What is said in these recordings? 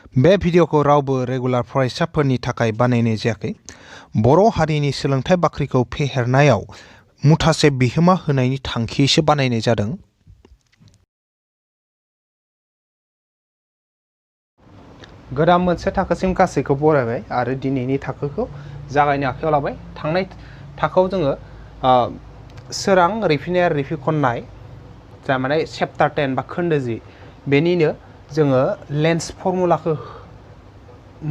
बे भिडिअखौ रावबो रेगुलार फरायसाफोरनि थाखाय बानायनाय जायाखै। बर' हारिनि सोलोंथाइ बाख्रिखौ फेहेरनायाव मुथासे बिहोमा होनायनि थांखियैसो बानायनाय जादों। गोदान मोनसे थाखोसिम गासैखौ बरायबाय आरो दिनैनि थाखोखौ जागायनो आखायाव लाबाय। थांनाय थाखोआव जोङो सोरां रिफिनाय आरो रिफिखननाय जा माने चेप्टार 10 बा खोन्दो 10 बेनिनो जोङो लेन्स फर्मुलाखौ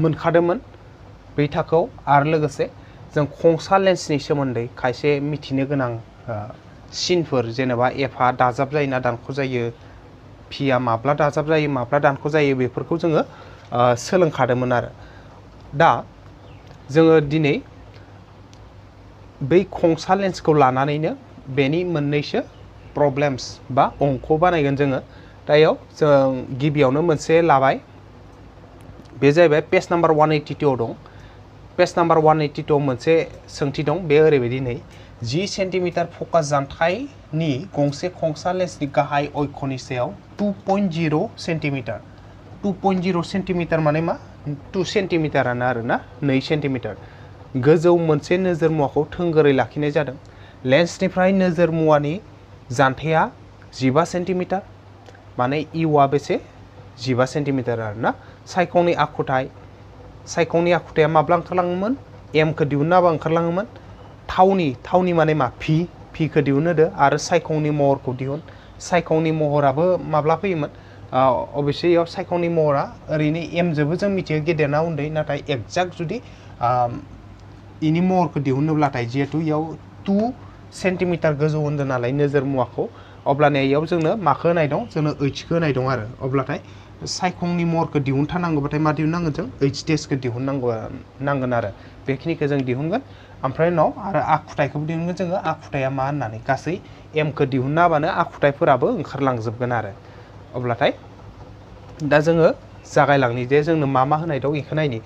मोनखादोंमोन बै थाखोआव आरो लोगोसे जों खंसा लेन्सनि सोमोन्दै खायसे मिथिनो गोनां सिनफोर जेनेबा एफआ दाजाब जायो ना दानख' जायो, पिआ माब्ला दाजाब जायो माब्ला दानख' जायो बेफोरखौ जोङो सोलोंखादोंमोन आरो दा जोङो दिनै बै खंसा लेन्सखौ लानानैनो बेनि मोननैसो प्रब्लेम्स बा अंक बानायगोन जोङो। दायाव जों गिबियावनो मोनसे लाबाय, बे जाहैबाय पेज नाम्बार 182 दं। पेज नाम्बार 182 मोनसे सोंथि दं, बे ओरैबायदि नै 10 सेन्टिमिटार फकास जानथायनि गंसे खंसा लेन्सनि गाहाय अक्षनि सायाव 2.0 सेन्टिमिटार 2.0 सेन्टिमिटार माने मा 2 सेन्टिमिटारानो आरोना 2 सेन्टिमिटार गोजौ मोनसे नोजोर मुवाखौ थोंगोरै लाखिनाय जादों। लेन्सनिफ्राय नोजोर मुवानि जानथाया 15 सेन्टिमिटार माने इउआ बेसे 15 सेन्टिमिटार आरोना। सायखंनि आखुथाया माब्ला ओंखारलाङोमोन, एमखौ दिहुननाबा ओंखारलाङोमोन। थावनि माने मा फिखौ दिहुनहोदो आरो सायखंनि महरखौ दिहुन। सायखंनि महराबो माब्ला फैयोमोन, अबयसे इयाव सायखंनि महरा ओरैनो एमजोंबो जों मिथियो गेदेर ना उन्दै, नाथाय एक्जाक्ट जुदि इनि महरखौ दिहुनोब्लाथाय जिहेतु इयाव 2 सेन्टिमिटार गोजौ होन्दों नालाय नोजोर मुवाखौ, अब्लानिया इयाव जोंनो माखौ होनाय दं, जोंनो ओइचखौ होनाय दं आरो अब्लाथाय सायखंनि महरखौ दिहुनथारनांगौबाथाय मा दिहुननांगोन जों ओइच टेस्टखौ दिहुननांगोन आरो बेखिनिखौ जों दिहुनगोन। ओमफ्राय उनाव आरो आखुथायखौबो दिहुनगोन जोङो, आखुथाया मा होननानै गासै एमखौ दिहुनना होबानो आखुथायफोराबो ओंखारलांजोबगोन आरो अब्लाथाय दा जोङो जागायलांनि जे जोंनो मा होनाय दं बेखौ नायनि।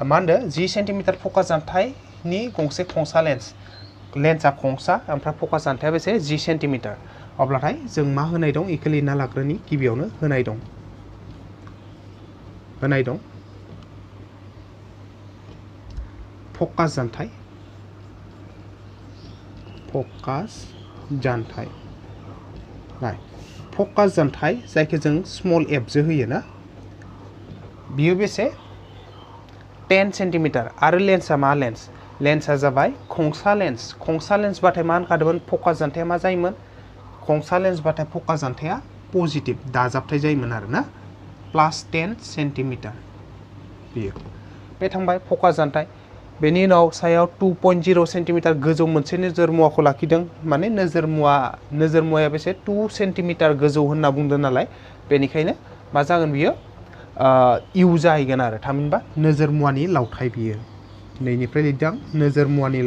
मा होनदों 10 सेन्टिमिटार फकास जानथायनि गंसे खंसा लेन्सआ खंसा ओमफ्राय फकास जानथाया बेसे 10 सेन्टिमिटार। अब्लाथाय जों मा होनाय दं बेखौ लिरना लाग्रोनि। गिबियावनो होनाय दं फकास जानथाय जायखौ जों स्मल एफ जो होयो ना, बियो बेसे 10 सेन्टिमिटार आरो लेन्सआ मा लेन्सआ जाबाय खंसा लेन्सबाथाय मा होनखादोंमोन, फकास जानथाया मा जायोमोन, खंसा लेन्सबाथाय फकास जानथाया पजिटिभ दाजाबथाय जायोमोन आरो ना +10 सेन्टिमिटार बियो बे थांबाय फकास जानथाय। बेनि उनाव सायाव 2.0 सेन्टिमिटार गोजौ मोनसे नोजोर मुवाखौ लाखिदों, माने नोजोर मुवाया बेसे 2 सेन्टिमिटार गोजौ होनना बुंदों नालाय बेनिखायनो मा जागोन बियो इउ जाहैगोन आरो थामहिनबा नोजोर मुवानि लावथाय। बियो नैनिफ्राय लिरदों नोजोर मुवानि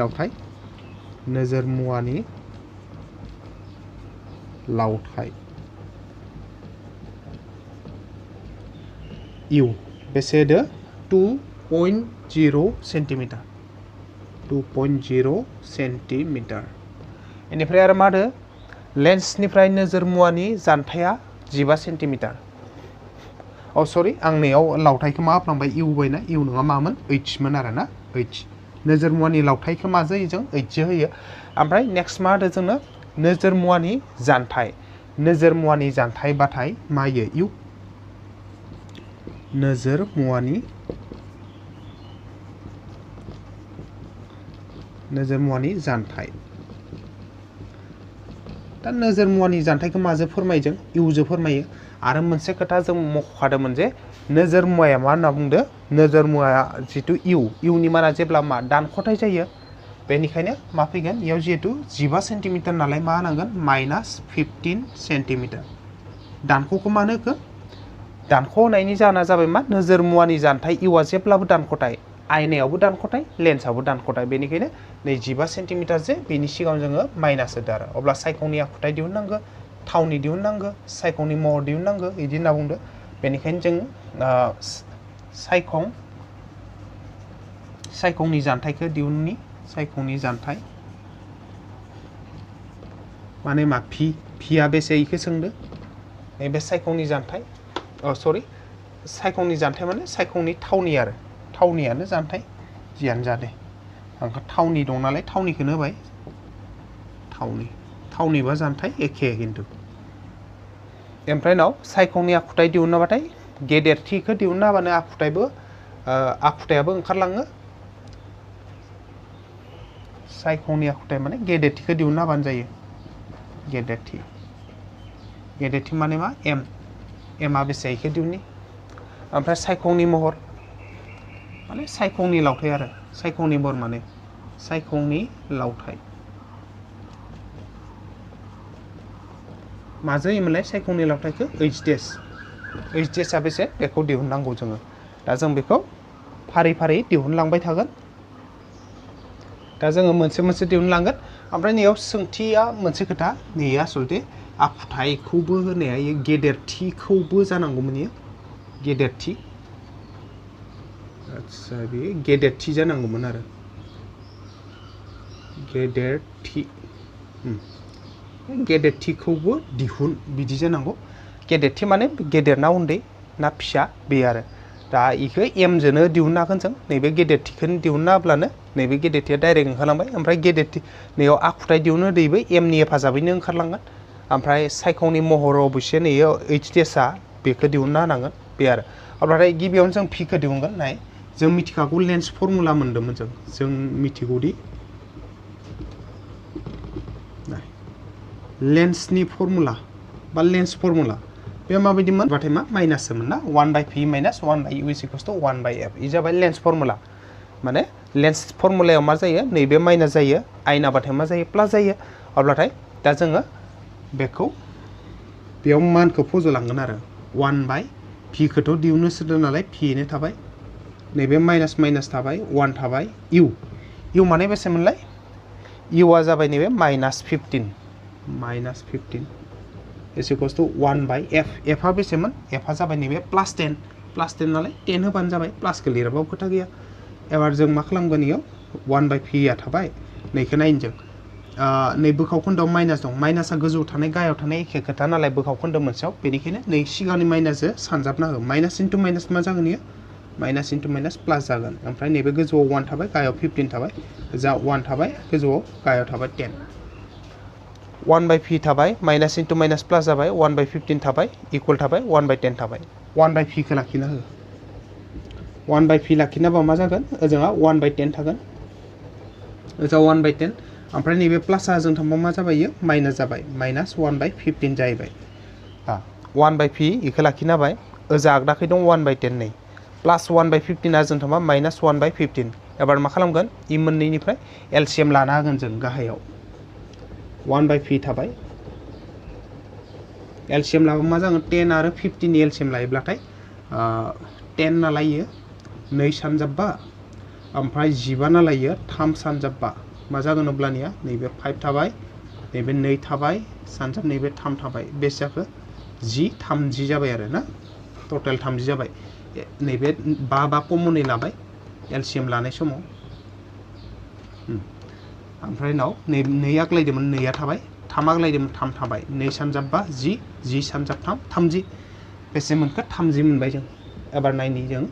लावथाय इउ बेसे होदो 2.0 सेन्टिमिटार बेनिफ्राय आरो मा होदो लेन्सनिफ्राय नोजोर मुवानि जानथाया 15 सेन्टिमिटार। सरि आं नैयाव लावथायखौ मा होफ्लांबाय इउ बायना, इउ नङा मामोन ओइचमोन आरो ना ओइच। नोजोर मुवानि लावथायखौ मा जायो जों ओइचजों होयो। ओमफ्राय नेक्स्ट मा होदो जोंनो नोजोर मुवानि जानथायबाथाय मा होयो इउ। नोजोर मुवानि जानथाय। दा नोजोर मुवानि जानथायखौ माजों फोरमायजों इउजों फोरमायो। आरो मोनसे खोथा जों मख'खादोंमोन जे नोजोर मुवाया मा होनना बुंदो, नोजोर मुवाया जिथु इउनि माना जेब्ला मा दानख'थाय जायो बेनिखायनो मा फैगोन इयाव जिहेतु 15 सेन्टिमिटार नालाय मा होनांगोन -15 सेन्टिमिटार। दानख'खौ मानो होखो, दानख' होनायनि जाहोना जाबाय मा नोजोर मुवानि जानथाय इउआ जेब्लाबो दानख'थाय, आयनायावबो दानख'थाय लेन्सआवबो दानख'थाय, बेनिखायनो नै 15 सेन्टिमिटार जे बेनि सिगाङाव जोङो माइनास होदो आरो अब्ला सायखंनि आखुथाय दिहुननांगौ, थावनि दिहुननांगौ, सायखंनि महर दिहुननांगौ बिदि होनना बुंदो। बेनिखायनो जों सायखंनि जानथायखौ दिहुननि। सायखंनि जानथाय माने मा फिया बेसे इखौ सोंदो, नैबे सायखंनि जानथाय सरि सायखंनि जानथाय माने सायखंनि थावनि आरो थावनियानो जानथाय जियानो जादे आंहा थावनि दं नालाय थावनिखौनो होबाय थावनिबा जानथाय एखे खिन्थु ओमफ्राय नाव सायखंनि आखुथाय दिहुननोबाथाय गेदेरथिखौ दिहुननो हाबानो आखुथायाबो ओंखारलाङो सायखंनि आखुथाय माने गेदेरथिखौ दिहुननो हाबानो जायो गेदेरथि माने मा एमआ बेसे इखौ दिहुननि ओमफ्राय सायखंनि महर माने सायखंनि लावथाय आरो सायखंनि महर माने सायखंनि लावथाय माजों मोनलाय सायखंनि लावथायखौ एइचडिएसआ बेसे बेखौ दिहुननांगौ जोङो दा जों बेखौ फारि फारि दिहुनलांबाय थागोन दा जोङो मोनसे मोनसे दिहुनलांगोन ओमफ्राय नैयाव सोंथिया मोनसे खोथा नैया आसलथे आखुथायखौबो होनाया गेदेरथिखौबो जानांगौमोन इयो गेदेरथि आच्छा बे गेदेरथि जानांगौमोन आरो गेदेरथिखौबो दिहुन बिदि जानांगौ गेदेरथि माने गेदेरना उन्दै ना फिसा बे आरो दा इखौ एमजोंनो दिहुननो हागोन जों नैबे गेदेरथिखौनो दिहुननो हाब्लानो नैबे गेदेरथिया डाइरेक्ट ओंखारलांबाय ओमफ्राय गेदेरथि नैयाव आखुथाय दिहुननो दैबो एमनि हेफाजाबैनो ओंखारलांगोन ओमफ्राय सायखंनि महर अबयसे नैयो एइचडिएसआ बेखौ दिहुननो हानांगोन बे आरो ओमफ्राय गिबियावनो जों फिखौ दिहुनगोन नाय जों मिथिखागौ लेन्स फर्मुला मोन्दोंमोन जों मिथिगौदि लेन्सनि फर्मुला बा लेन्स फर्मुला बे माबायदिमोन बाथाय मा माइनासमोन ना 1/p minus 1/u = 1/f E जाबाय लेन्स फर्मुला माने लेन्स फर्मुलायाव मा जायो नैबे माइनास जायो आयनाबाथाय मा जायो प्लास जायो अब्लाथाय दा जोङो बेखौ बेयाव मानखौ फज'लांगोन आरो 1/p खौथ' दिहुननो सोदों नालाय p-नो थाबाय नैबे माइनास माइनास थाबाय 1 थाबाय u माने बेसे मोनलाय u-आ जाबाय नैबे -15 is equals to 1/f f-आ बेसेमोन f-आ जाबाय नैबे +10 नालाय 10 होबानो जाबाय प्लासखौ लिराबाबो खोथा गैया एबार जों मा खालामगोन इयाव 1/p-आ थाबाय नैखौ नायनो जों नै बोखावखोन्दोआव माइनास दं माइनासआ गोजौआव थानाय गाहायाव थानाय एखे खोथा नालाय बोखावखोन्दो मोनसेयाव बेनिखायनो नै सिगांनि माइनासजों सानजाबना हो माइनास इन्टु माइनास मा जागोन इयो माइनास इन्टु माइनास प्लास जागोन ओमफ्राय नैबे गोजौआव 1 थाबाय गाहायाव 15 थाबाय जा 1 थाबाय गोजौआव गाहायाव थाबाय 10 1/p थाबाय माइनास इन्टु माइनास प्लास जाबाय 1/15 थाबाय इकुवेल थाबाय 1/10 थाबाय 1/p-खौ लाखिना हो 1/p लाखिनाबा मा जागोन ओजोंहा 1/10 थागोन ओजों 1/10 ओमफ्राय नैबे प्लासआ जों थांबा मा जाबाय इयो माइनास जाबाय माइनास 1/15 जाहैबाय 1/p इखौ लाखिना होबाय ओजा आगदाखै दं 1/10 नै प्लास 1/15 जों थांबा माइनास 1/15 एबार मा खालामगोन इ मोननैनिफ्राय एलसिएम लाना होगोन जों गाहायाव 1/p थाबाय एलसिएम लाबा मा जागोन 10 आरो 15 नि एलसिएम लायोब्लाथाय 10 नालाय इयो 2 सानजाबबा ओमफ्राय 15 नालाय इयो 3 सानजाबबा मा जागोन अब्लानिया नैबे 5 थाबाय नैबे 2 थाबाय सानजाब नैबे 3 थाबाय बेसे जाखो 30 जाबाय आरो ना टटेल 30 जाबाय नैबे 5 कमनै लाबाय एलसिएम लानाय समाव ओमफ्राय नाव 2 आग्लायदोंमोन 2आ थाबाय 3 आग्लायदोंमोन 3 थाबाय 2 सानजाबबा 10 सानजाब 3 30 बेसे मोनखो 30 मोनबाय जों एबार नायनि जों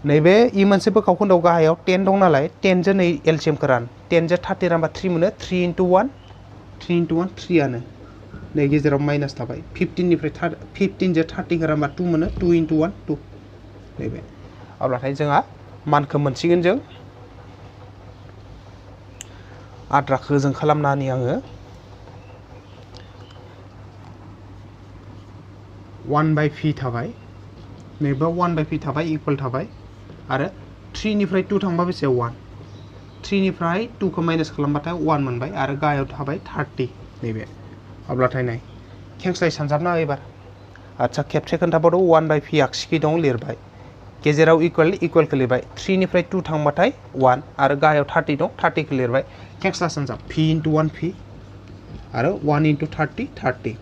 नैबे इ मोनसे बोखावखोन्दोआव गाहायाव 10 दं नालाय 10 जों नै एलसिएमखौ रान 10 जों 30 रानबा 3 मोनो 3 × 1 3आनो नै गेजेराव माइनास थाबाय 15 जों 30 रानबा 2 मोनो 2 × 1 2 नैबे अब्लाथाय जोंहा मानखौ मोनसिगोन जों आद्राखौ जों खालामनानै आङो 1/p थाबाय नैबे 1/p थाबाय इकुवेल थाबाय आरो 3 निफ्राय 2 थांबा बेसे 1 3 निफ्राय 2 खौ माइनास खालामबाथाय 1 मोनबाय आरो गाहायाव थाबाय 30 नैबे अब्लाथाय नाय खेंस्लाय सानजाबना एबार आच्छा खेबसे खोन्थाबावदो 1/p आगसिखै दं लिरबाय गेजेराव इकुवेलखौ लिरबाय 3 निफ्राय 2 थांबाथाय 1 आरो गाहायाव 30 दं 30 खौ लिरबाय खेंस्ला सानजाब p × 1p आरो 1 × 30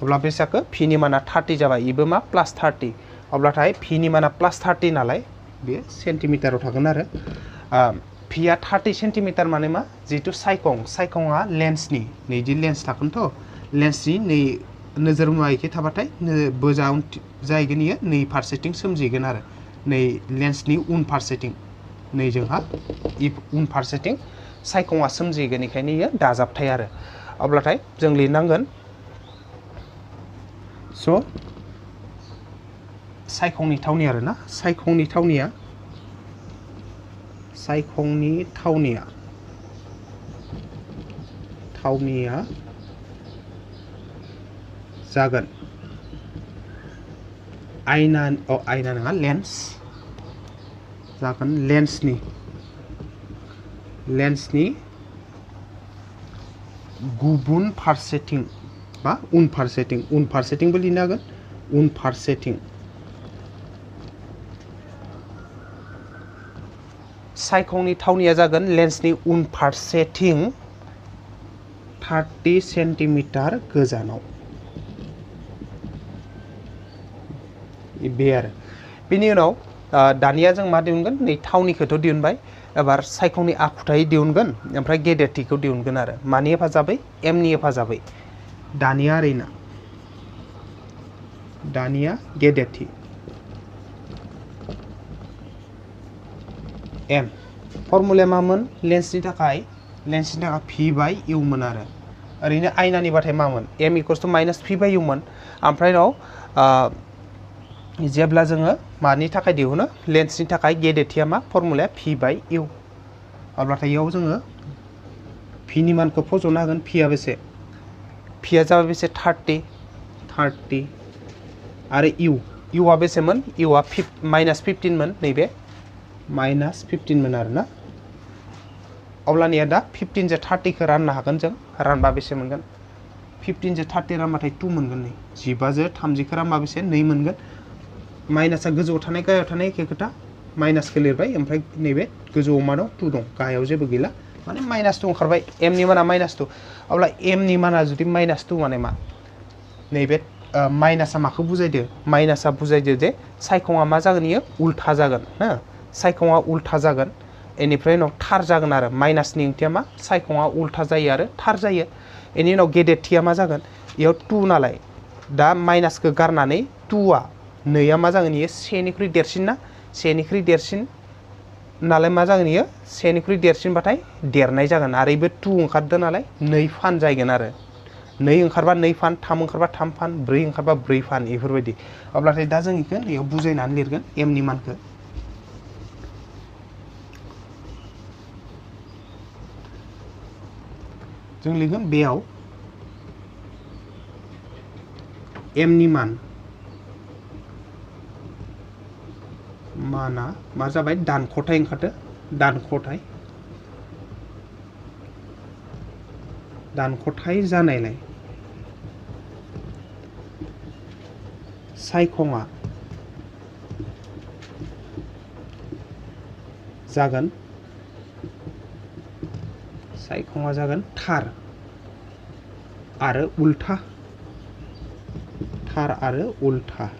अब्ला बेसेबां p नि माना 30 जाबाय इबो मा प्लास 30 अब्लाथाय p नि माना प्लास 30 नालाय बे सेन्टिमिटाराव थागोन आरो p-आ 30 सेन्टिमिटार माने मा जितु सायखंआ लेन्सनि नैदि लेन्स थागोनथ' लेन्सनि नै नोजोर मुवा एखे थाबाथाय बोजा जाहैगोन इयो नै फारसेथिं सोमजिगोन आरो नै लेन्सनि उन फारसेथिं नै जोंहा उन फारसेथिं सायखङा सोमजिगोन बेखायनो इयो दाजाबथाय आरो अब्लाथाय जों लिरनांगोन स' सायखंनि थावनि आरोना सायखंनि थावनिया जागोन आयना नङा लेन्स जागोन लेन्सनि गुबुन फारसेथिं बा उनफारसेथिंबो लिरनो हागोन उनफारसेथिं सायखंनि थावनिया जागोन लेन्सनि उनफारसेथिं 30 सेन्टिमिटार गोजानाव बे आरो बेनि उनाव दानिया जों मा दिहुनगोन नै थावनिखौथ' दिहुनबाय एबार सायखंनि आखुथाय दिहुनगोन ओमफ्राय गेदेरथिखौ दिहुनगोन आरो मानि हेफाजाबै एमनि हेफाजाबै दानिया गेदेरथि एम फर्मुलाया मामोन लेन्सनि थाखाय भि बाय इउ मोन आरो ओरैनो आयनानि बाथाय मामोन M equals to minus V by U मोन ओमफ्राय उनाव जेब्ला जोङो मानि थाखाय दिहुनो लेन्सनि थाखाय गेदेरथिया मा फर्मुलाया भि बाय इउ अब्लाथाय इयाव जोङो भिनि मानखौ फज'नो हागोन भिया बेसे भिया जाबाय बेसे 30 आरो इउआ बेसेमोन इउआ माइनास 15 मोन नैबे माइनास 15 मोन आरोना अब्लानिया दा 15 जो 30 खौ राननो हागोन जों रानबा बेसे मोनगोन 15 जो 30 रानबाथाय 2 मोनगोन नै 15 जो 30 खौ रानबा बेसे 2 मोनगोन माइनासा गोजौआव थानाय गाहायाव थानाय एखे खोथा माइनासखौ लिरबाय ओमफ्राय नैबे गोजौआव मा दं 2 दं गाहायाव जेबो गैला माने माइनास 2 ओंखारबाय एमनि माना माइनास 2 अब्ला एमनि माना जुदि माइनास 2 माने मा नैबे माइनासा माखौ बुजायदो माइनासा बुजायदो जे सायखङा मा जागोन इयो उल्था जागोन हो सायखङा उल्था जागोन बेनिफ्राय उनाव थार जागोन आरो माइनासनि ओंथिया मा सायखङा उल्था जायो आरो थार जायो बेनि उनाव गेदेरथिया मा जागोन इयाव 2 नालाय दा माइनासखौ गारनानै 2आ नैया मा जागोन इयो 1 निख्रुइ देरसिन ना 1 निख्रुइ देरसिन नालाय मा जागोन इयो 1 निख्रुइ देरसिनबाथाय देरनाय जागोन आरो इबो 2 ओंखारदो नालाय 2 फान जागोन आरो 2 ओंखारबा 2 फान 3 ओंखारबा 3 फान 4 ओंखारबा 4 फान बेफोरबायदि अब्लाथाय दा जों इखौ इयाव बुजायनानै लिरगोन एमनि मानखौ जों लिरगोन बेयाव एमनि माना मा जाबाय दानख'थाय ओंखारदो दानख'थाय जानायलाय सायखङा जागोन थार आरो उल्था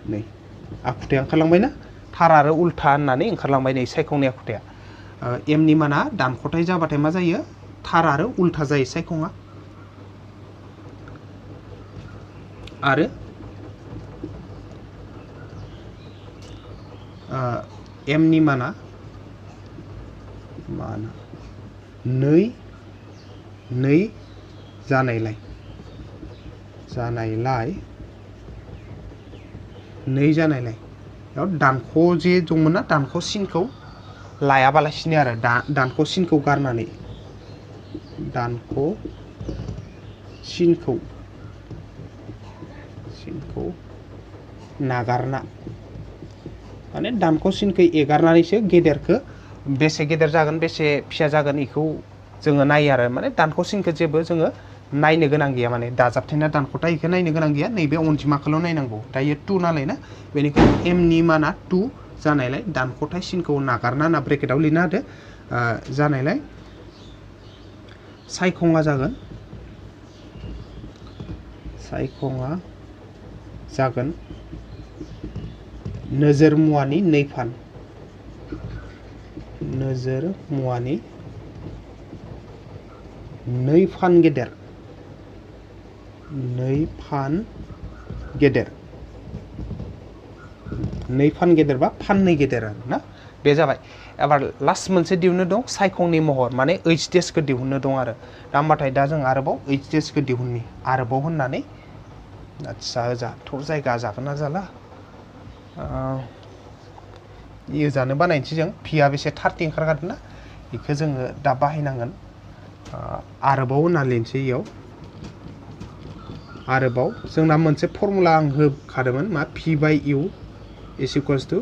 नै आखुथाया ओंखारलांबाय ना थार आरो उल्था होननानै ओंखारलांबाय नै सायखंनि आखुथाया एमनि माना दानख'थाय जाबाथाय मा जायो थार आरो उल्था जायो सायखङा आरो एमनि माना 2 जानायलाय 2 जानायलाय बेयाव दानख' जे दंमोन ना दानख' सिनखौ लायाबालासिनो आरो दानख' सिनखौ गारनानै दानख' सिनखौ नागारना माने दानख' सिनखौ एगारनानैसो गेदेरखौ बेसे गेदेर जागोन बेसे फिसा जागोन बेखौ जोङो नायो आरो माने दानख' सिनखौ जेबो जोङो नायनो गोनां गैया माने दाजाबथायना दानख'थाय बेखौ नायनो गोनां गैया नैबे अनजिमाखौल' नायनांगौ दायो 2 नालाय ना बेनिखायनो एमनि माना 2 जानायलाय दानख'थाय सिनखौ नागारना होना ब्रेकेटाव लिरना होदो जानायलाय सायखङा जागोन नोजोर मुवानि 2 फान नोजोर मुवानि 2 फान गेदेर 2 फान गेदेर 2 फान गेदेर बा फाननै गेदेर आरो ना बे जाबाय एबार लास्ट मोनसे दिहुननो दं सायखंनि महर माने एच खौ दिहुननो दं आरो दा होमबाथाय दा जों आरोबाव एच खौ दिहुननि आरोबाव होननानै आच्छा जाथ' जायगा जागोन ना जाला जानो बानायनोसै जों पिया बेसे 30 ओंखारगारदों ना बेखौ जोङो दा बाहायनांगोन आरोबाव होनना लिरनोसै इयाव आरोबाव जोंना मोनसे फर्मुला आं होखादोंमोन मा p by u is equals to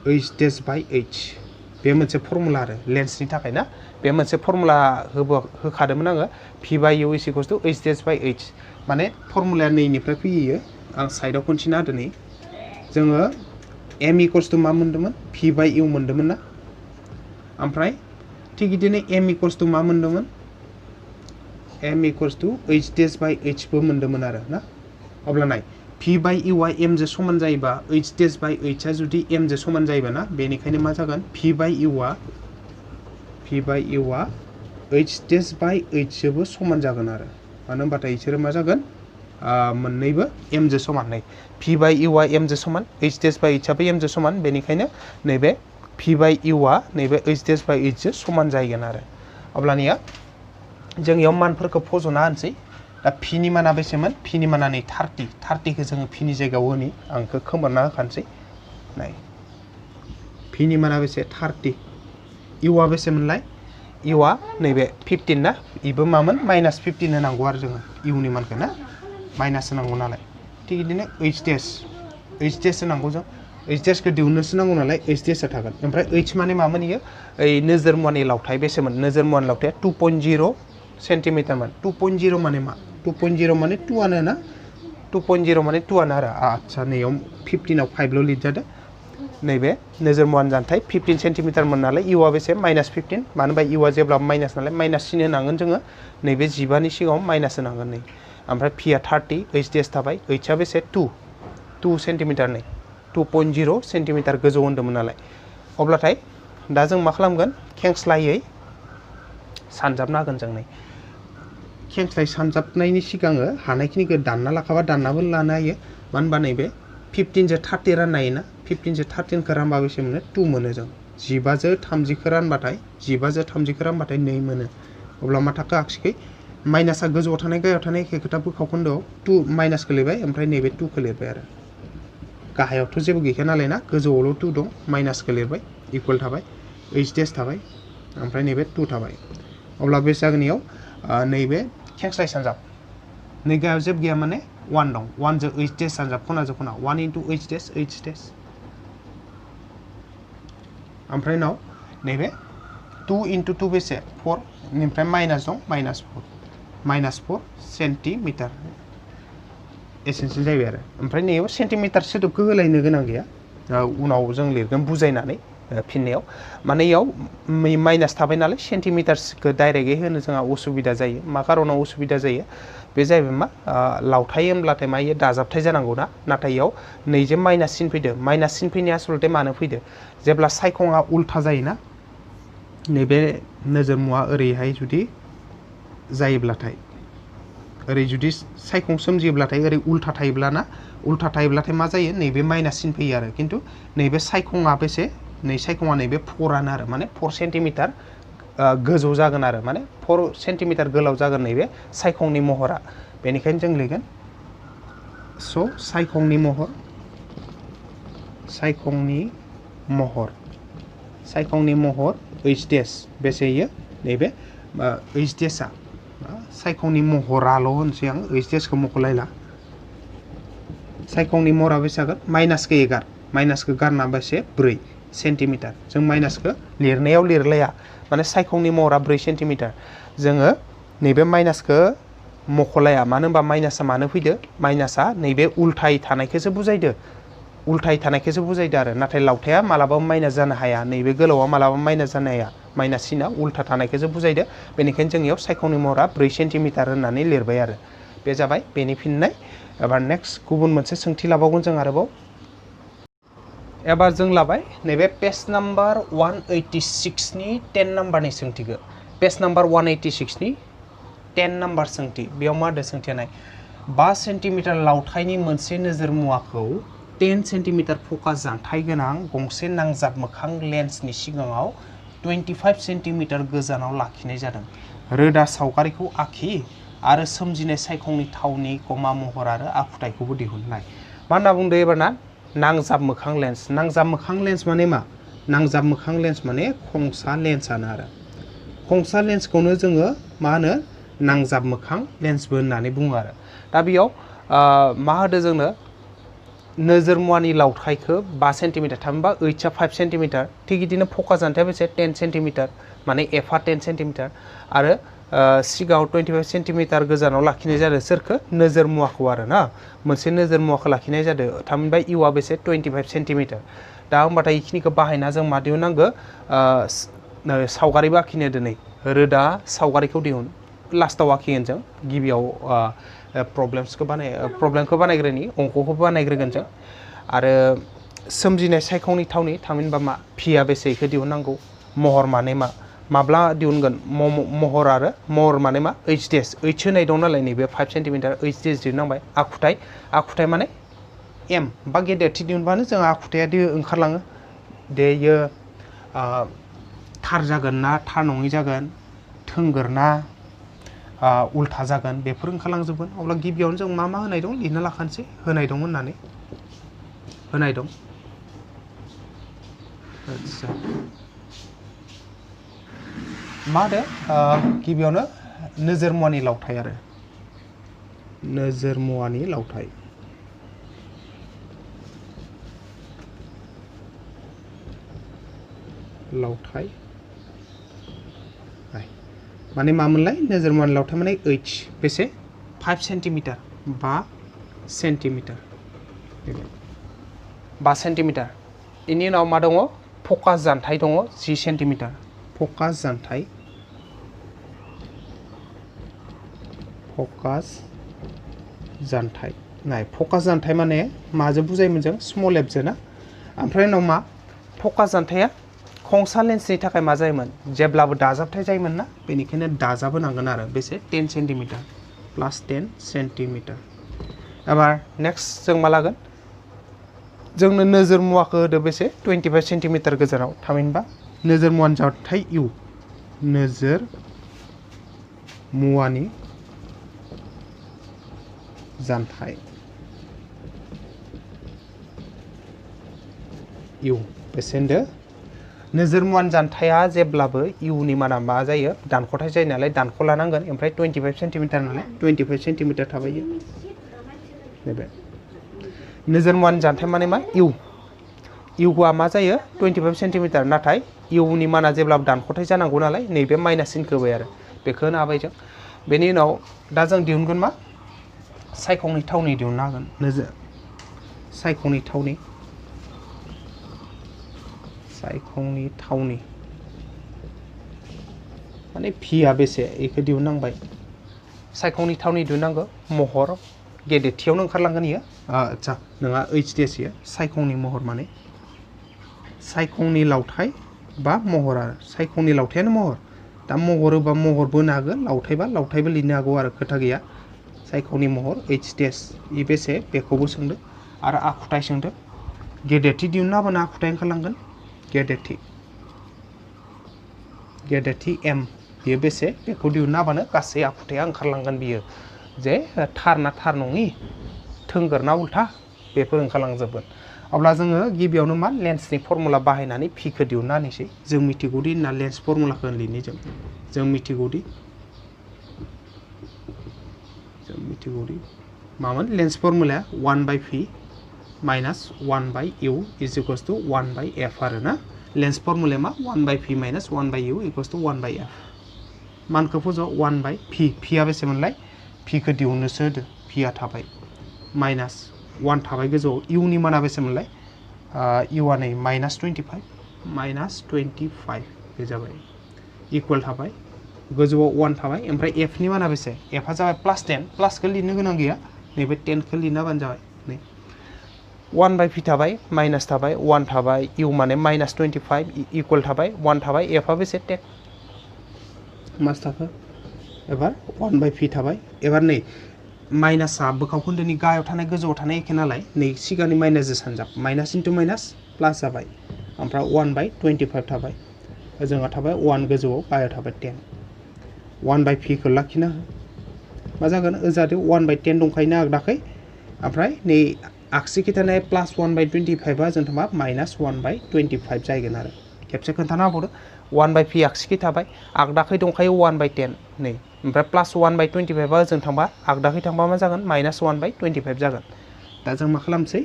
h dash by h बे मोनसे फर्मुला आरो लेन्सनि थाखाय ना बे मोनसे फर्मुला होखादोंमोन आङो p by u is equals to h dash by h माने फर्मुलाया नैनिफ्राय फैयो आं साइडआव खनसेना होदों नै जोङो m equals to मा मोन्दोंमोन p by u मोन्दोंमोन ना ओमफ्राय थिग बिदिनो m equals to मा मोन्दोंमोन m equals to h dash by h बो मोन्दोंमोन आरो ना अब्ला नाय p by u आ m जों समान जायोबा h dash by h आ जुदि m जों समान जायोबा ना बेनिखायनो मा जागोन p by u आ h dash by h जोंबो समान जागोन आरो मानो होनबाथाय बिसोरो मा जागोन मोननैबो m जों समान नै p by u आ m जों समान h dash by h आबो m जों समान बेनिखायनो नैबे p by u आ नैबे h dash by h जों समान जागोन आरो अब्लानिया जों इयाव मानफोरखौ फज'ना होनसै दा p नि माना बेसेमोन p नि माना नै 30 खौ जोङो p नि जायगायाव होनि आं बेखौ खोमोरना होखानोसै नाय p नि माना बेसे 30 u आ बेसेमोनलाय u आ नैबे 15 ना इबो मामोन -15 होनांगौ आरो जोङो u नि मानखौ ना माइनास होनांगौ नालाय थिग बिदिनो h dash होनांगौ जों h dash खौ दिहुननोसो नांगौ नालाय h dash आ थागोन ओमफ्राय h माने मामोन इयो ओइ नोजोर मुवानि लावथाय बेसेमोन नोजोर मुवानि लावथाया 2.0 सेन्टिमिटार मोन 2.0 माने मा 2.0 माने 2 आनो ना 2.0 माने 2 आनो आरो आच्छा नैयाव 15 आव 5 ल' लिरजादों नैबे नोजोर मुवानि जानथाय 15 सेन्टिमिटार मोन नालाय u आ बेसे -15 मानो होनबा u आ जेब्ला माइनास नालाय माइनास सिन होनांगोन जोङो नैबे 15 नि सिगाङाव माइनास होनांगोन नै ओमफ्राय p आ 30 h dash थाबाय h आ बेसे 2 सेन्टिमिटार नै 2.0 सेन्टिमिटार गोजौ होन्दोंमोन नालाय अब्लाथाय दा जों मा खालामगोन खेंस्लायै सानजाबना होगोन जों नै खेंस्लाय सानजाबनायनि सिगाङो हानायखिनिखौ दानना लाखाबा दाननाबो लानो हायो मानो होनबा नैबे 15 जों 30 राननो हायोना 15 जों 13 खौ रानबा बेसे मोनो 2 मोनो जों 15 जों 30 खौ रानबाथाय 2 मोनो अब्ला मा थाखो आगसिखै माइनासा गोजौआव थानाय गाहायाव थानाय एखे खोथा बोखावखोन्दोआव 2 माइनासखौ लिरबाय ओमफ्राय नैबे 2 खौ लिरबाय आरो गाहायावथ' जेबो गैखाया नालाय ना गोजौआवल' 2 दं माइनासखौ लिरबाय इकुवेल थाबाय h dash थाबाय ओमफ्राय नैबे 2 थाबाय अब्ला बे जागोन इयाव नैबे खेंस्लाय सानजाब नै गाहायाव जेबो गैया माने 1 दं 1 जों h dash सानजाब खनाजों खना 1 into h dash ओमफ्राय नाव नैबे 2 into 2 बेसे 4 निफ्राय माइनास दं -4 सेन्टिमिटार एसेनोसै जाबाय आरो ओमफ्राय नैयाव सेन्टिमिटार सोदोबखौ होलायनो गोनां गैया उनाव जों लिरगोन बुजायनानै फिननायाव माने इयाव माइनास थाबाय नालाय सेन्टिमिटारखौ डाइरेक्टयै होनो जोंहा उसुबिदा जायो मा खारनाव उसुबिदा जायो बे जाहैबाय मा लावथाय होनब्लाथाय मा इयो दाजाबथाय जानांगौ ना नाथाय इयाव नैजे माइनास सिन फैदो माइनास सिन फैनाया आसलते मानो फैदो जेब्ला सायखङा उल्था जायोना नैबे नोजोर मुवा ओरैहाय जुदि जायोब्लाथाय ओरै जुदि सायखं सोमजियोब्लाथाय ओरै उल्था थायोब्लाथाय मा जायो नैबे माइनास सिन फैयो आरो खिन्थु नैबे सायखङा बेसे नै सायखङा नैबे 4 आनो आरो माने 4 सेन्टिमिटार गोजौ जागोन आरो माने 4 सेन्टिमिटार गोलाव जागोन नैबे सायखंनि महरा बेनिखायनो जों लिरगोन स' सायखंनि महर h dash बेसे इयो नैबे h dash आ सायखंनि महराल' होनसै आं h dash खौ मख'लायला सायखंनि महरा बेसे जागोन माइनासखौ एगार माइनासखौ गारना बेसे 4 सेन्टिमिटार जों माइनासखौ लिरनायाव लिरलाया माने सायखंनि महरा 4 सेन्टिमिटार जोङो नैबे माइनासखौ मख'लाया मानो होनबा माइनासा मानो फैदो माइनासा नैबे उल्थायै थानायखौसो बुजायदो आरो नाथाय लावथाया मालाबाबो माइनास जानो हाया नैबे गोलावा मालाबाबो माइनास जानो हाया माइनास सिना उल्था थानायखौसो बुजायदो बेनिखायनो जों इयाव सायखंनि महरा 4 सेन्टिमिटार होननानै लिरबाय आरो बे जाबाय बेनि फिननाय एबार नेक्स्ट गुबुन मोनसे सोंथि लाबावगोन जों आरोबाव एबार जों लाबाय नैबे पेज नाम्बार 186 नि 10 नाम्बारनि सोंथिखौ पेज नाम्बार 186 नि 10 नाम्बार सोंथि बेयाव मा होदो सोंथिया नाय 5 सेन्टिमिटार लावथाइनि मोनसे नोजोर मुवाखौ 10 सेन्टिमिटार फकास जानथाइ गोनां गंसे नांजाब मोखां लेन्सनि सिगाङाव 25 सेन्टिमिटार गोजानाव लाखिनाय जादों। रोदा सावगारिखौ आखि आरो सोमजिनाय सायखंनि थावनि कमा महर आरो आखुथायखौबो दिहुननाय। मा होनना बुंदों एबारना नांजाब मोखां लेन्स। नांजाब मोखां लेन्स माने मा? नांजाब मोखां लेन्स माने खंसा लेन्सआनो आरो खंसा लेन्सखौनो जोङो मा होनो नांजाब मोखां लेन्सबो होननानै बुङो आरो। दा बेयाव मा होदो जोंनो नोजोर मुवानि लावथाइखौ 5 सेन्टिमिटार थामहिनबा ओइचआ 5 सेन्टिमिटार थिग बिदिनो फकास जानथाया बेसे 10 सेन्टिमिटार माने एफआ 10 सेन्टिमिटार आरो सिगाङाव 25 सेन्टिमिटार गोजानाव लाखिनाय जादों सोरखौ नोजोर मुवाखौ आरो ना मोनसे नोजोर मुवाखौ लाखिनाय जादों थामहिनबा इउआ बेसे 25 सेन्टिमिटार। दा होमबाथाय बेखिनिखौ बाहायना जों मा दिहुननांगौ सावगारिबो आखिनो दिनै रोदा सावगारिखौ दिहुन लास्टाव आखिगोन जों गिबियाव प्रब्लेमखौ बानायग्रोनि अंकखौ बानायग्रोगोन जों आरो सोमजिनाय सायखंनि थावनि थामहिनबा मा फिया बेसे बेखौ दिहुननांगौ महर माने मा माब्ला दिहुनगोन महर आरो महर माने मा ओइच डेस ओइच होनाय दं नालाय नैबे 5 सेन्टिमिटार ओइच डेस दिहुननांबाय। आखुथाय माने एम बा गेदेरथि दिहुनबानो जों आखुथाया ओंखारलाङो दे इयो थार जागोन ना थार नङि जागोन थोंगोर ना उल्था जागोन बेफोर ओंखारलांजोबगोन। अब्ला गिबियावनो जों मा होनाय दं लिरना लाखानोसै होनाय दं होननानै होनाय दं। आदसा मा होनो गिबियावनो नोजोर मुवानि लावथाइ आरो नोजोर मुवानि लावथाइ माने मामोनलाय नोजोर मुवानि लावथाइ माने ओइच बेसे 5 सेन्टिमिटार 5 सेन्टिमिटार 5 सेन्टिमिटार। बेनि उनाव मा दङ फकास जानथाइ दङ 10 सेन्टिमिटार फकास जानथाइ माने माजों बुजायोमोन जों स्मल एफजों ना ओमफ्राय उनाव मा फकास जानथाया खंसा लेन्सनि थाखाय मा जायोमोन जेब्लाबो दाजाबथाय जायोमोन ना बेनिखायनो दाजाबहोनांगोन आरो बेसे 10 सेन्टिमिटार प्लास 10 सेन्टिमिटार। एबार नेक्स्ट जों मा लागोन जोंनो नोजोर मुवाखौ होदो बेसे 25 सेन्टिमिटार गोजानाव थामहिनबा नोजोर मुवानि जानथाइ इउ नोजोर मुवानि जानथाइ इउ बेसे होनदो नोजोर मुवानि जानथाया जेब्लाबो इउनि माना मा जायो दानख'थाय जायो नालाय दानख' लानांगोन ओमफ्राय 25 सेन्टिमिटार नालाय 25 सेन्टिमिटार थाबाय नैबे नोजोर मुवानि जानथाय माने मा इउआ मा जायो 25 सेन्टिमिटार नाथाय इउनि माना जेब्लाबो दानख'थाय जानांगौ नालाय नैबे माइनास सिनखौ होबाय आरो बेखौ होनो हाबाय जों। बेनि उनाव दा जों दिहुनगोन मा सायखंनि थावनि दिहुननो हागोन नोजोर सायखंनि थावनि माने भिया बेसे बेखौ दिहुननांबाय सायखंनि थावनि दिहुननांगौ महर गेदेरथियावनो ओंखारलांगोन इयो आदसा नोंहा ओइच डेस इयो सायखंनि महर माने सायखंनि लावथाइ बा महर आरो सायखंनि लावथायानो महर दा महर होबा महरबो होनो हागोन लावथाइबो लिरनो हागौ आरो खोथा गैया। सायखंनि महर ओइच डेस इ बेसे बेखौबो सोंदो आरो आखुथाय सोंदो गेदेरथि दिहुनना होबानो आखुथाय ओंखारलांगोन गेदेरथि एम बियो बेसे बेखौ दिहुनना होबानो गासै आखुथाया ओंखारलांगोन बियो जे थार ना थार नङि थोंगोर ना उल्था बेफोर ओंखारलांजोबगोन। अब्ला जोङो गिबियावनो मा लेन्सनि फर्मुला बाहायनानै भिखौ दिहुनना होनोसै जों मिथिगौदि होनना लेन्स फर्मुलाखौ लिरनि जों मिथिगौदि मामोन लेन्स फर्मुलाया 1/v minus 1/u is equals to 1/f आरो ना लेन्स फर्मुलाया मा 1/v minus 1/u equals to 1/f मानखौ फज' 1/v भिया बेसेमोनलाय भिखौ दिहुननोसो होदो भिया थाबाय माइनास 1 थाबाय गोजौआव इउनि माना बेसेमोनलाय इउआ नै -25 बे जाबाय इकुवेल थाबाय गोजौआव 1 थाबाय ओमफ्राय एफनि माना बेसे एफआ जाबाय +10 प्लासखौ लिरनो गोनां गैया नैबे 10खौ लिरना होबानो जाबाय नै 1/v थाबाय माइनास थाबाय 1 थाबाय इउ माने -25 इकुवेल थाबाय 1 थाबाय एफआ बेसे 10 मास थाखो एबार 1/v थाबाय एबार नै माइनासा बोखावखोन्दोनि गाहायाव थानाय गोजौआव थानाय एखे नालाय नै सिगांनि माइनासजों सानजाब माइनास इन्टु माइनास प्लास जाबाय ओमफ्राय 1/25 थाबाय ओजोंहा थाबाय 1 गोजौआव गाहायाव थाबाय 10 1/p खौ लाखिना हो मा जागोन ओजादो 1/10 दंखायोना आगदाखै ओमफ्राय नै आगसिखै थानाय प्लास 1/25 आ जों थांबा माइनास 1/25 जाहैगोन आरो खेबसे खोन्थाना होबावदो 1/p आगसिखै थाबाय आगदाखै दंखायो 1/10 नै ओमफ्राय प्लास 1/25 आ जों थांबा आगदाखै थांबा मा जागोन माइनास 1/25 जागोन दा जों मा खालामसै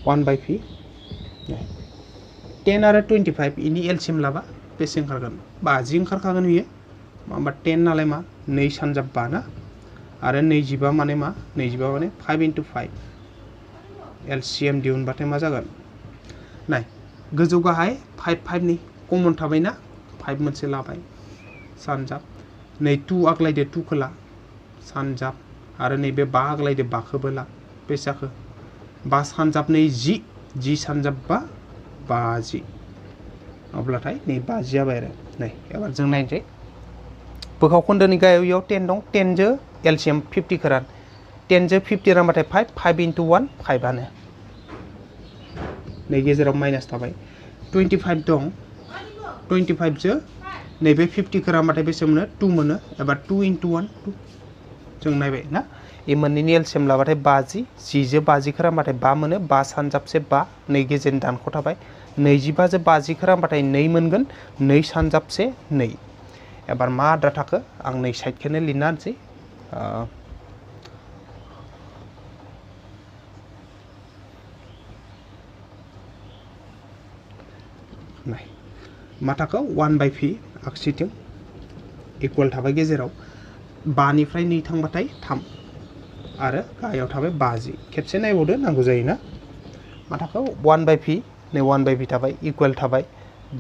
1/p 10 आरो 25 इनि एलसिएम लाबा बेसे ओंखारगोन 50 ओंखारखागोन बियो होमबा 10 नालाय मा 2 सानजाब 5 ना आरो 25 माने मा 25 माने 5 × 5 एलसिएम दिहुनबाथाय मा जागोन नाय गोजौ गाहाय 5 5 नि कमन थाबायना 5 मोनसे लाबाय सानजाब नै 2 आगलायदो 2 खोला सानजाब आरो नैबे 5 आगलायदो 5 खोबो ला बेसे जाखो 5 सानजाब नै 10 सानजाब 50 अब्लाथाय नै 50 जाबाय आरो नै एबार जों नायनोसै बोखावखोन्दोनि गाहायाव 10 दं 10 जो एलसिएम 50 खौ रान 10 जो 50 रानबाथाय 5 5 × 1 5 आनो नै गेजेराव माइनास थाबाय 25 दं 25 जो नैबे 50 खौ रानबाथाय बेसे मोनो 2 मोनो एबा 2 × 1 2 जों नायबाय ना ए मोननैनि एलसिएम लाबाथाय 50 10 जो 50 खौ रानबाथाय 5 मोनो 5 सानजाबसे 5 नै गेजेरनि दानख' थाबाय 25 जो 50 खौ रानबाथाय 2 मोनगोन 2 सानजाबसे 2 एबार मा आद्रा थाखो आं नै साइडखौनो लिरना होनोसै नाय मा थाखो 1/p आगसिथिं इकुवेल थाबाय गेजेराव 5 निफ्राय 2 थांबाथाय 3 आरो गाहायाव थाबाय 50 खेबसे नायबावदो नांगौ जायोना मा थाखो 1/p नै 1/p थाबाय इकुवेल थाबाय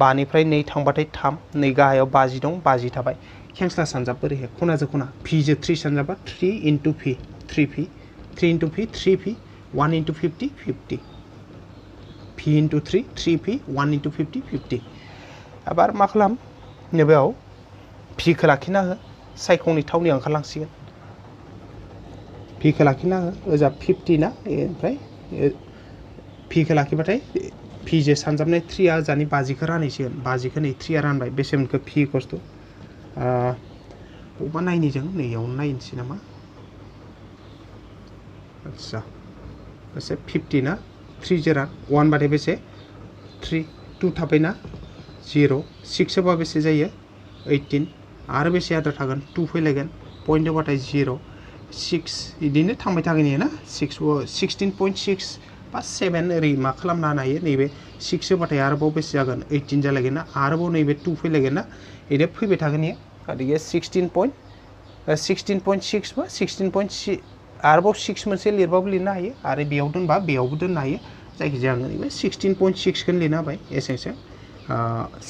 5 निफ्राय 2 थांबाथाय 3 नै गाहायाव 50 दं 50 थाबाय खेंस्ला सानजाब बोरैहाय खनाजों खना p जो 3 सानजाबा 3 × p 3p 3 × p 3p 1 × 50 50 p × 3 3p 1 × 50 50 एबार मा खालाम नैबेयाव p खौ लाखिना हो सायखंनि थावनिया ओंखारलांसिगोन p खौ लाखिना हो ओजा 50 ना ओमफ्राय p खौ लाखिबाथाय p जो सानजाबनाय 3 आ जानि 50 खौ रानहैसिगोन 50 खौ नै 3 आ रानबाय बेसे मोनखो p = बबेबा नायनि जों नैयावनो नायनोसै नामा आच्छा बेसे 50 ना 3 जो रान 1 बाथाय बेसे 3 2 थाबायना 0 6 होबा बेसे जायो 18 आरो बेसे आद्रा थागोन 2 फैलायगोन पइन्ट होबाथाय 0 6 बिदिनो थांबाय थागोन ना 16.6 बा 7 ओरै मा खालामनो हायो नैबे 6 होबाथाय आरोबाव बेसे जागोन 18 जालायगोन ना आरोबाव नैबे 2 फैलायगोन ना बिदि फैबाय थागोन इयो गथिखे 16.6 बा 16.6 आरोबाव 6 मोनसे लिरबाबो लिरनो हायो आरो बेयाव दोनबा बेयावबो दोननो हायो जायखिजाया आङो नैबे 16.6 खौनो लिरना होबाय एसेसो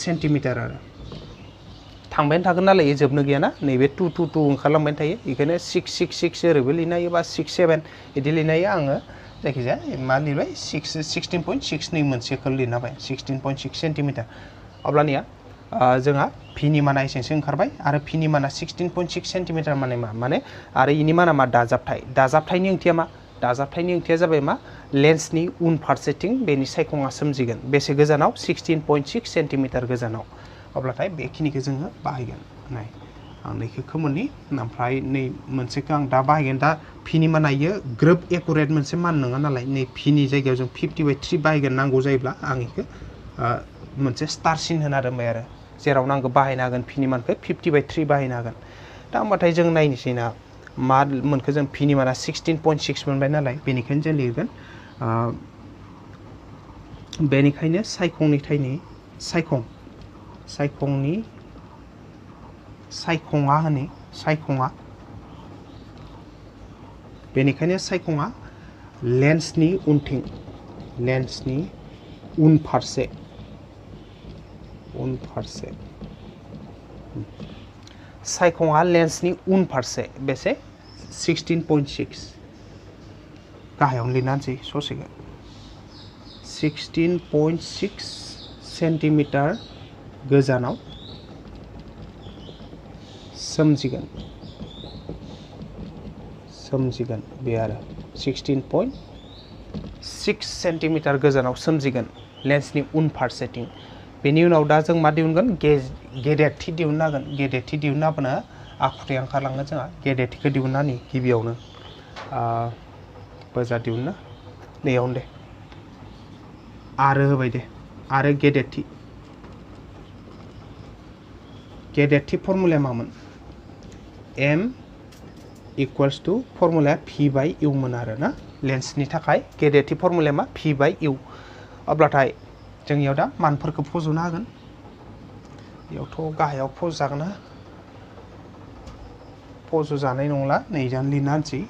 सेन्टिमिटार आरो थांबायानो थागोन नालाय जोबनो गैयाना नैबे 2 2 2 ओंखारलांबाय थायो बेखायनो 6 6 6 ओरैबो लिरनो हायो बा 6 7 बिदि लिरनो हायो आङो जायखिजाया मा लिरबाय 16.6 नै मोनसेखौ लिरना होबाय 16.6 सेन्टिमिटार अब्लानिया जोंहा पिनि माना एसेसो ओंखारबाय आरो पिनि माना 16.6 सेन्टिमिटार माने मा माने आरो इनि माना मा दाजाबथायनि ओंथिया मा दाजाबथायनि ओंथिया जाबाय मा लेन्सनि उन फारसेथिं बेनि सायखङा सोमजिगोन बेसे गोजानाव 16.6 सेन्टिमिटार गोजानाव अब्लाथाय बेखिनिखौ जोङो बाहायगोन नाय आं नैखौ खोमोननि ओमफ्राय नै मोनसेखौ आं दा बाहायगोन दा पिनि माना इयो ग्रोब एकुरेट मोनसे मान नङा नालाय नै पिनि जायगायाव जों 50/3 बाहायगोन नांगौ जायोब्ला आं इखौ मोनसे स्टार सिन होना दोनबाय आरो जेराव नांगौ बाहायनो हागोन पिनि मानखौ 50/3 बाहायनो हागोन दा होमबाथाय जों नायनोसै ना मा मोनखो जों पिनि माना 16.6 मोनबाय नालाय बेनिखायनो जों लिरगोन बेनिखायनो सायखंनि बेनिखायनो सायखङा लेन्सनि उनफारसे सायखङा लेन्सनि उनफारसे बेसे 16.6 गाहायावनो लिरना होनसै ससेखौ 16.6 सेन्टिमिटार गोजानाव सोमजिगोन बे आरो 16.6 सेन्टिमिटार गोजानाव सोमजिगोन लेन्सनि उन फारसेथिं बेनि उनाव दा जों मा दिहुनगोन गेदेरथि दिहुननो हागोन गेदेरथि दिहुननो हाब्लानो आखुथाया ओंखारलाङो जोंहा गेदेरथिखौ दिहुननानै गिबियावनो बोजा दिहुननो नैयावनो दे आरो होबाय दे आरो गेदेरथि फर्मुलाया मामोन m इक्वल्स टू फर्मुलाया v बाय u मोन आरो ना लेन्सनि थाखाय गेदेरथि फर्मुलाया मा v बाय u अब्लाथाय जोंनियाव दा मानफोरखौ फज'नो हागोन बेयावथ' गाहायाव फज'जागोन फज'जानाय नंला नैजानो लिरना होनसै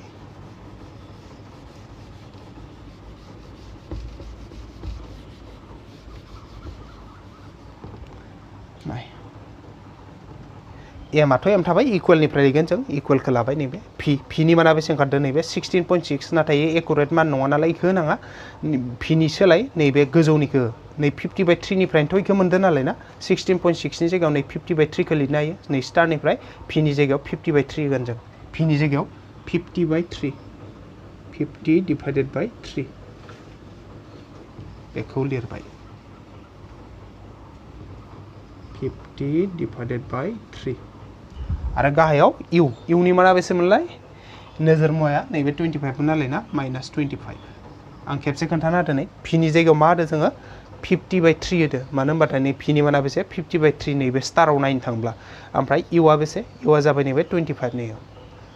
एमआथ' एम थाबाय इकुवेलनिफ्राय लिरगोन जों इकुवेलखौ लाबाय नैबे भिनि माना बेसे ओंखारदों नैबे 16.6 नाथाय एकुरेट मान नङा नालाय इखौ होनाङा भिनि सोलाय नैबे गोजौनिखौ नै 50/3 निफ्रायनोथ' इखौ मोनदों नालाय ना 16.6 नि जायगायाव नै 50/3 खौ लिरनो हायो नै स्टारनिफ्राय भिनि जायगायाव 50/3 होगोन जों भिनि जायगायाव 50/3 50 डिवाइडेड बाय 3 बेखौ लिरबाय 50 डिवाइडेड बाय 3 आरो गाहायाव इउनि माना बेसेमोनलाय नोजोर मुवाया नैबे 25 नालाय ना -25 आं खेबसे खोन्थाना होदो नै भिनि जायगायाव मा होदो जोङो 50/3 होदो मानो होनबाथाय नै भिनि माना बेसे 50/3 नैबे स्टाराव नायनो थांब्ला ओमफ्राय इउआ बेसे इउआ जाबाय नैबे 25 नैयाव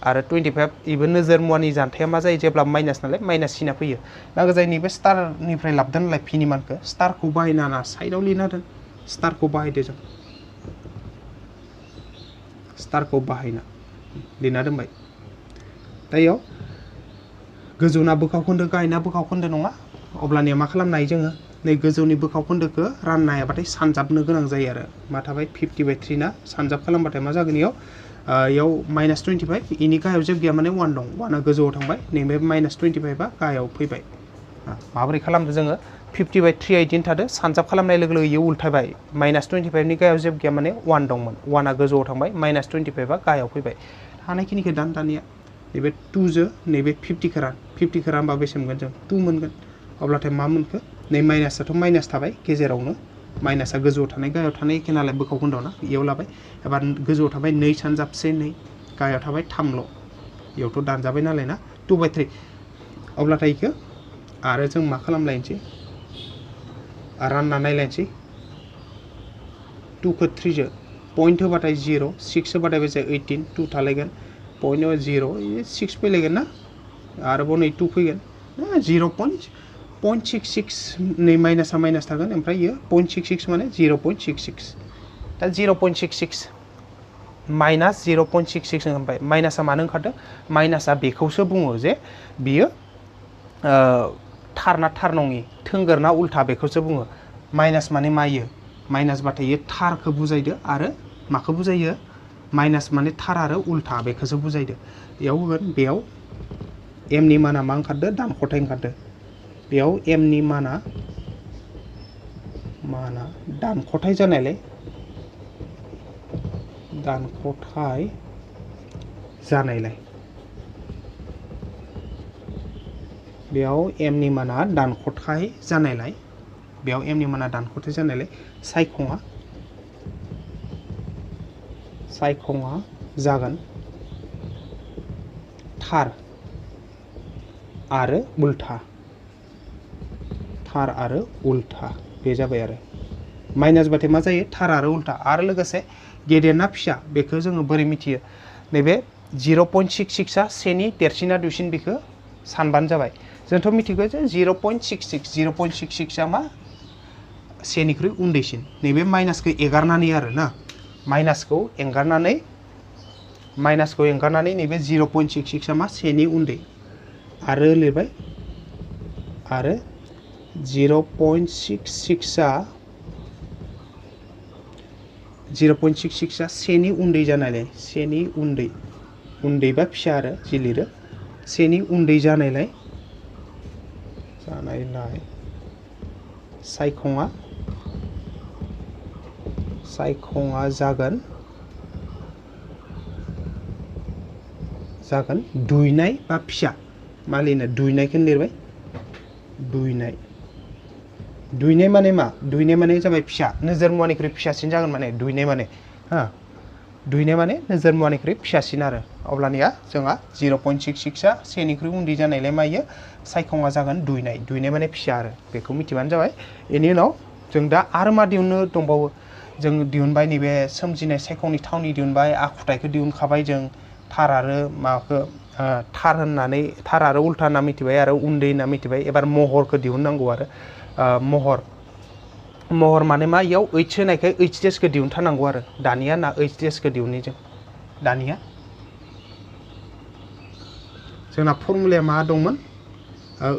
आरो 25 इबो नोजोर मुवानि जानथाया मा जायो जेब्ला माइनास नालाय माइनास सिना फैयो नांगौ जायो नैबे स्टारनिफ्राय लाबदों नालाय भिनि मानखौ स्टारखौ बाहायना साइडआव लिरना दोन स्टारखौ बाहायदो जों स्टारखौ बाहायना लिरना दोनबाय दा इयाव गोजौना बोखावखोन्दो गाहायना बोखावखोन्दो नङा अब्लानिया मा खालामनो हायो जोङो नै गोजौनि बोखावखोन्दोखौ राननो हायाबाथाय सानजाबनो गोनां जायो आरो मा थाबाय 50/3 ना सानजाब खालामबाथाय मा जागोन इयाव -25 इनि गाहायाव जेबो गैया माने 1 दं 1आ गोजौआव थांबाय नैबे -25आ गाहायाव फैबाय माबोरै खालामदो जोङो 50/3 इदिनो थादो सानजाब खालामनाय लोगो लोगो इयो उल्थायबाय -25 नि गाहायाव जेबो गैया माने 1 दंमोन 1आ गोजौआव थांबाय -25आ गाहायाव फैबाय हानायखिनिखौ दानिया नैबे 2 जो नैबे 50 खौ रानबा बेसे मोनगोन जों 2 मोनगोन अब्लाथाय मा मोनखो नै माइनासआथ' माइनास थाबाय गेजेरावनो माइनासआ गोजौआव थानाय गाहायाव थानाय एखे नालाय बोखावखोन्दोआव ना इयाव लाबाय एबार गोजौआव थाबाय 2 सानजाबसे 2 गाहायाव थाबाय 3ल' इयावथ' दानजाबाय नालाय ना 2/3 अब्लाथाय इखौ आरो जों मा खालामलायनोसै रानना नायलायनोसै 2 खौ 3 जो पॉइंट होबाथाय 0 6 होबाथाय बेसे 18 2 थालायगोन पॉइंट 0 6 फैलायगोन ना आरोबाव नै 2 फैगोन 0.66 नै माइनासा माइनास थागोन ओमफ्राय इयो 0.66 माने 0.66 दा 0.66 माइनास 0.66 ओमफ्राय माइनासा मानो ओंखारदों माइनासा बेखौसो बुङो जे बियो थार ना थार नङि थोंगोर ना उल्था बेखौसो बुङो माइनास माने मा इयो माइनास बाथाय इयो थारखौ बुजायदो आरो माखौ बुजायो माइनास माने थार आरो उल्था बेखौसो बुजायदो बेयाव होगोन बेयाव एमनि माना मा ओंखारदो दानख'थाय ओंखारदो बेयाव एमनि माना दानख'थाय जानायलाय बेयाव एमनि माना दानख'थाय जानायलाय सायखङा जागोन थार आरो उल्था बे जाबाय आरो माइनास बाथाय मा जायो थार आरो उल्था आरो लोगोसे गेदेर ना फिसा बेखौ जोङो बोरै मिथियो नैबे 0.66आ सेनि देरसिना दुइसिन बेखौ सानबानो जाबाय जोंथ' मिथिगौ जे 0.66आ मा सेनिख्रुइ उन्दैसिन नैबे माइनासखौ एगारनानै आरो ना माइनासखौ एंगारनानै नैबे 0.66आ मा सेनि उन्दै आरो लिरबाय आरो 0.66आ सेनि उन्दै जानायलाय सेनि उन्दै बा फिसा आरो जि लिरो सेनि उन्दै जानायलाय सायखङा जागोन दुइनाय बा फिसा मा लिरनो दुइनायखौनो लिरबाय दुइनाय दुइनाय माने मा दुइनाय माने जाबाय फिसा नोजोर मुवानिख्रुइ फिसासिन जागोन माने दुइनाय माने हा दुइनाय माने नोजोर मुवानिख्रुइ फिसासिन आरो अब्लानिया जोंहा 0.66 आ सेनिख्रुइ उन्दै जानायलाय मायो सायखङा जागोन दुइनाय दुइनाय माने फिसा आरो बेखौ मिथिबानो जाबाय बेनि उनाव जों दा आरो मा दिहुननो दंबावो जों दिहुनबाय नैबे सोमजिनाय सायखंनि थावनि दिहुनबाय आखुथायखौ दिहुनखाबाय जों थार आरो माबाखौ थार होननानै थार आरो उल्था होनना मिथिबाय आरो उन्दै होनना मिथिबाय एबार महरखौ दिहुननांगौ आरो महर माने मा इयाव ओइच होनायखाय ओइच डेसखौ दिहुनथारनांगौ आरो दानिया ना ओइच डेसखौ दिहुननि जों दानिया जोंना फर्मुलाया मा दंमोन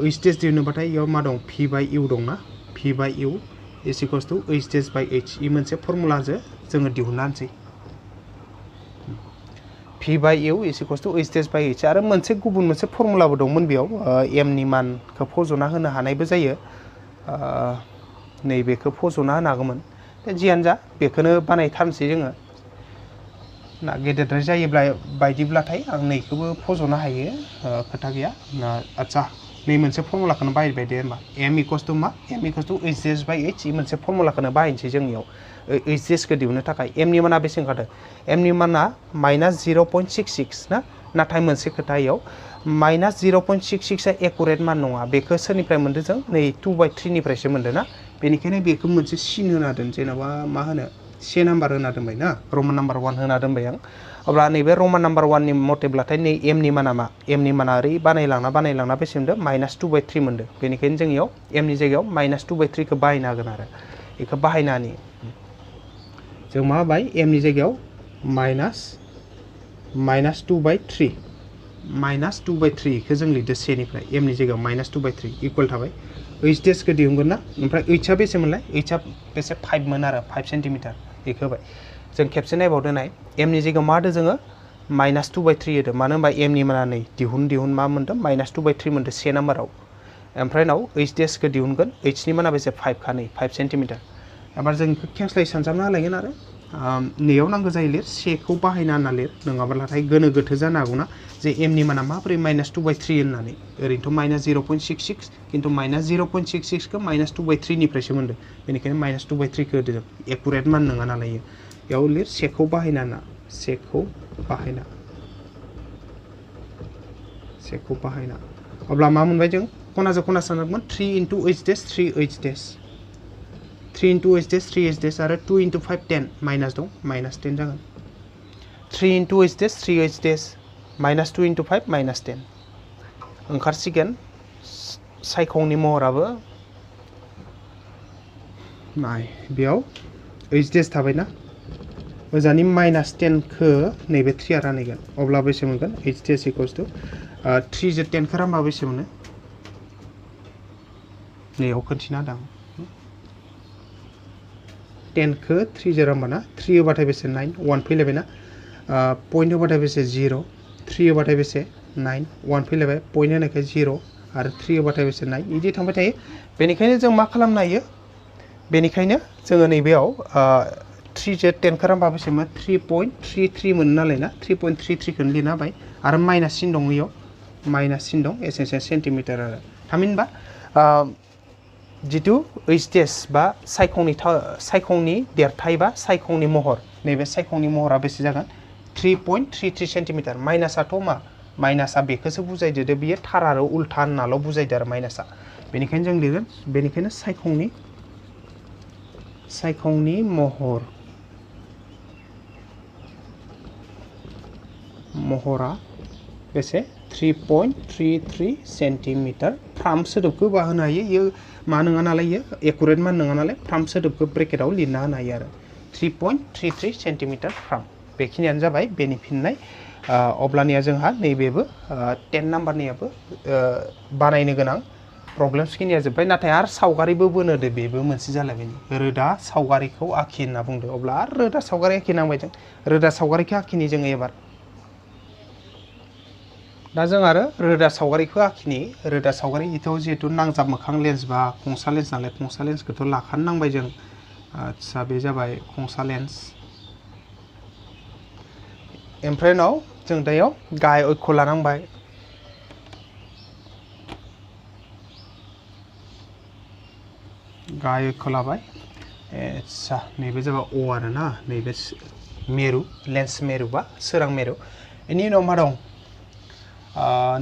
ओइच डेस दिहुनोबाथाय इयाव मा दं भि बाय इउ दंना V by U is equals two ओइच days bye ओइच E मोनसे फर्मुलाजों जोङो दिहुनना होनसै V by U is equals two ओइच डेस बाय ओइच आरो मोनसे गुबुन मोनसे फर्मुलाबो दंमोन बेयाव एमनि मानखौ फज'ना होनो हानायबो जायो नैबेखौ फज'ना होनो हागौमोन जियानो जा बेखौनो बानायथारनोसै जोङो ना गेदेरद्राय जायोब्ला बायदिब्लाथाय आं नैखौबो फज'नो हायो खोथा गैया आदसा नै मोनसे फर्मुलाखौनो बाहायबाय दे होनबा एम इक्वल्स टु मा एम इक्वल्स टु ओइच डेस बाय ओइच इ मोनसे फर्मुलाखौनो बाहायनोसै जोंनियाव ओइच डेसखौ दिहुननो थाखाय एमनि माना बेसे ओंखारदों एमनि माना -0.66 ना नाथाय मोनसे खोथा इयाव -0.66 आ एकुरेट मान नङा बेखौ सोरनिफ्राय मोन्दों जों नै 2/3 निफ्रायसो मोन्दों ना बेनिखायनो बेखौ मोनसे सिन होना दोन जेनेबा मा होनो से नाम्बार होना दोनबाय ना रमान नाम्बार 1 होना दोनबाय आं अब्ला नैबे रमान नाम्बार 1 नि मथेब्लाथाय नै एमनि माना मा एमनि माना ओरै बानायलांना बेसे मोनदों -2/3 मोनदों बेनिखायनो जों इयाव एमनि जायगायाव -2/3 खौ बाहायनो हागोन आरो बेखौ बाहायनानै जों मा बाय एमनि जायगायाव -2/3 -2/3 खौ जों लिरदो सेनिफ्राय एमनि जायगायाव -2/3 इकुवेल थाबाय ओइच डेसखौ दिहुनगोन ना ओमफ्राय ओइचआ बेसेमोनलाय ओइचआ बेसे 5 मोन आरो 5 सेन्टिमिटार बेखौ होबाय जों खेबसे नायबावदो नाय एमनि जायगायाव मा होदो जोङो -2/3 होदो मानो होनबा एमनि माना नै दिहुन मा मोनदों -2/3 मोनदों से नाम्बाराव ओमफ्राय उनाव ओइच डेसखौ दिहुनगोन ओइचनि माना बेसे 5 खा नै 5 सेन्टिमिटार एबार जों बेखौ खेंस्लाय सानजाबना होलायगोन आरो नैयाव नांगौ जायो लिर सेखौ बाहायना होनना लिर नङाब्लाथाय गोनो गोथो जानो हागौना जे एमनि माना माबोरै -2/3 होननानै ओरैनोथ' -0.66 खिन्थु -0.66 खौ -2/3 निफ्रायसो मोन्दों बेनिखायनो -2/3 खौ होदो जों एकुरेट मान नङा नालाय बेयाव लिर सेखौ बाहायना होनना सेखौ बाहायना अब्ला मा मोनबाय जों खनाजों खना सानदोंमोन 3 × ओइच डेस 3 ओइच डेस 3 × ओइच डेस 3 ओइच डेस आरो 2 × 5 10 माइनास दं -10 जागोन 3 × ओइच डेस 3 ओइच डेस -2 × 5 -10 ओंखारसिगोन सायखंनि महराबो नाय बेयाव ओइच डेस थाबायना ओजानि -10 खौ नैबे 3 आ रानहैगोन अब्ला बेसे मोनगोन ओइच डेस इक्वल्स टु 3 जों 10 खौ रानबा बेसे मोनो नैयाव खोन्थिना होदों 10 खौ 3 जों रानबा ना 3 होबाथाय बेसे 9 1 फैलायबायना पॉइंट होबाथाय बेसे 0 3 होबाथाय बेसे 9 1 फैलायबाय पॉइंट होनायखाय 0 आरो 3 होबाथाय बेसे 9 बिदि थांबाय थायो बेनिखायनो जों मा खालामनो हायो बेनिखायनो जोङो नैबेयाव 3 जों 10 खौ रानबा बेसे मोनो 3.33 मोनो नालाय ना 3.33 खौनो लिरना होबाय आरो माइनास सिन दं इयाव माइनास सिन दं एसे सेन्टिमिटार आरो थामहिनबा जितु ओइच डेस बा सायखंनि देरथाय बा सायखंनि महर नैबे सायखंनि महरा बेसे जागोन 3.33 सेन्टिमिटार माइनासाथ' मा माइनासा बेखौसो बुजायदो बियो थार आरो उल्था होननाल' बुजायदो आरो माइनासा बेनिखायनो जों लिरगोन बेनिखायनो सायखंनि महरा बेसे 3.33 सेन्टिमिटार फ्राम सोदोबखौ बाहोनो हायो इयो मा नङा नालाय इयो एकुरेट मान नङा नालाय फ्राम सोदोबखौ ब्रेकेटाव लिरना होनो हायो आरो 3.33 सेन्टिमिटार फ्राम बेखिनियानो जाबाय बेनि फिननाय अब्लानिया जोंहा नैबेबो 10 नाम्बारनियाबो बानायनो गोनां प्रब्लेम्सखिनिया जोब्बाय नाथाय आरो सावगारिबो बोनोदो बेबो मोनसे जालायबाय रोदा सावगारिखौ आखि होनना बुंदो अब्ला आरो रोदा सावगारि आखिनांबाय जों रोदा सावगारिखौ आखिनि जोङो एबार दा जों आरो रोदा सावगारिखौ आखिनि रोदा सावगारि इथाव जिहेतु नांजाब मोखां लेन्स बा खंसा लेन्स नालाय खंसा लेन्सखौथ' लाखानो नांबाय जों आदसा बे जाबाय खंसा लेन्स ओमफ्राय उनाव जों दायाव गाहाय अक्ष लानांबाय गाहाय अक्ष लाबाय आच्छा नैबे जाबाय अ आरो ना नैबे मेरु लेन्स मेरु बा सोरां मेरु बेनि उनाव मा दं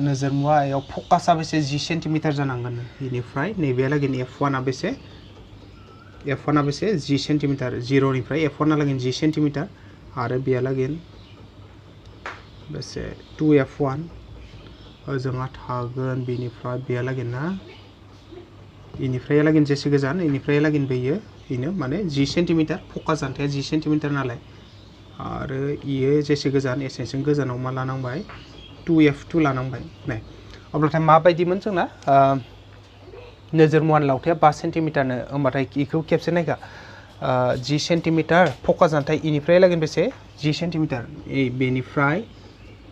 नोजोर मुवायाव फकासआ बेसे 10 सेन्टिमिटार जानांगोन बेनिफ्राय नैबेहालागै F1 आ बेसे F1 आ बेसे 10 सेन्टिमिटार 0 निफ्राय F1 आ लागै 10 सेन्टिमिटार आरो बेहालागै बेसे 2F1 ओजोंहा थागोन बेनिफ्राय बेहालागै ना इनिफ्राय लागै जेसे गोजान इनिफ्राय लागै बेयो बेनो माने 10 सेन्टिमिटार फकास जानथाया 10 सेन्टिमिटार नालाय आरो इयो जेसे गोजान एसेसिम गोजानाव मा लानांबाय 2F2 लानांबाय नै अब्लाथाय माबायदिमोन जोंना नोजोर मुवानि लावथाया 5 सेन्टिमिटारनो होमबाथाय इखौ खेबसे नायगा 10 सेन्टिमिटार फकास जानथाय इनिफ्राय लागै बेसे 10 सेन्टिमिटार बेनिफ्राय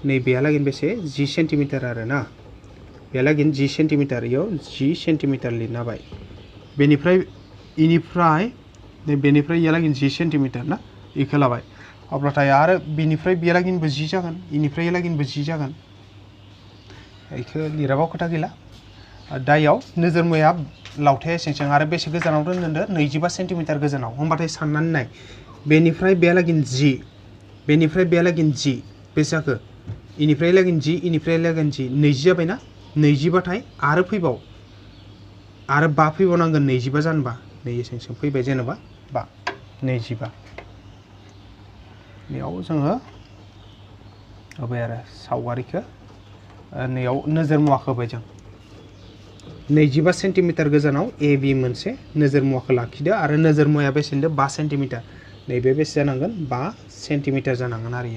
नैबेहालागै बेसे 10 सेन्टिमिटार आरो ना बेहालागै 10 सेन्टिमिटार इयाव 10 सेन्टिमिटार लिरना होबाय बेनिफ्राय इनिफ्राय बेनिफ्राय इयालागै 10 सेन्टिमिटार ना इखौ लाबाय अब्लाथाय आरो बेनिफ्राय बेहालागैबो 10 जागोन इनिफ्राय लागैबो 10 जागोन इखौ लिराबाव खोथा गैला दायाव नोजोर मुवाया लावथाया एसेबां आरो बेसे गोजानाव दोनदों 25 सेन्टिमिटार गोजानाव होमबाथाय साननानै नाय बेनिफ्राय बेहालागै 10 बेनिफ्राय बेहालागै 10 बेसे जाखो इनिफ्राय लागै 10 इनिफ्राय लागै 10 20 जाबायना 20 बाथाय आरो फैबाव आरो 5 फैबावनांगोन 25 जानोबा नै एसेबां फैबाय जेनेबा 5 25 बेयाव जोङो होबाय आरो सावगारिखौ नैयाव नोजोर मुवाखौ होबाय जों 25 सेन्टिमिटार गोजानाव AB मोनसे नोजोर मुवाखौ लाखिदो आरो नोजोर मुवाया बेसे होनदों 5 सेन्टिमिटार नैबे बेसे जानांगोन 5 सेन्टिमिटार जानांगोन आरो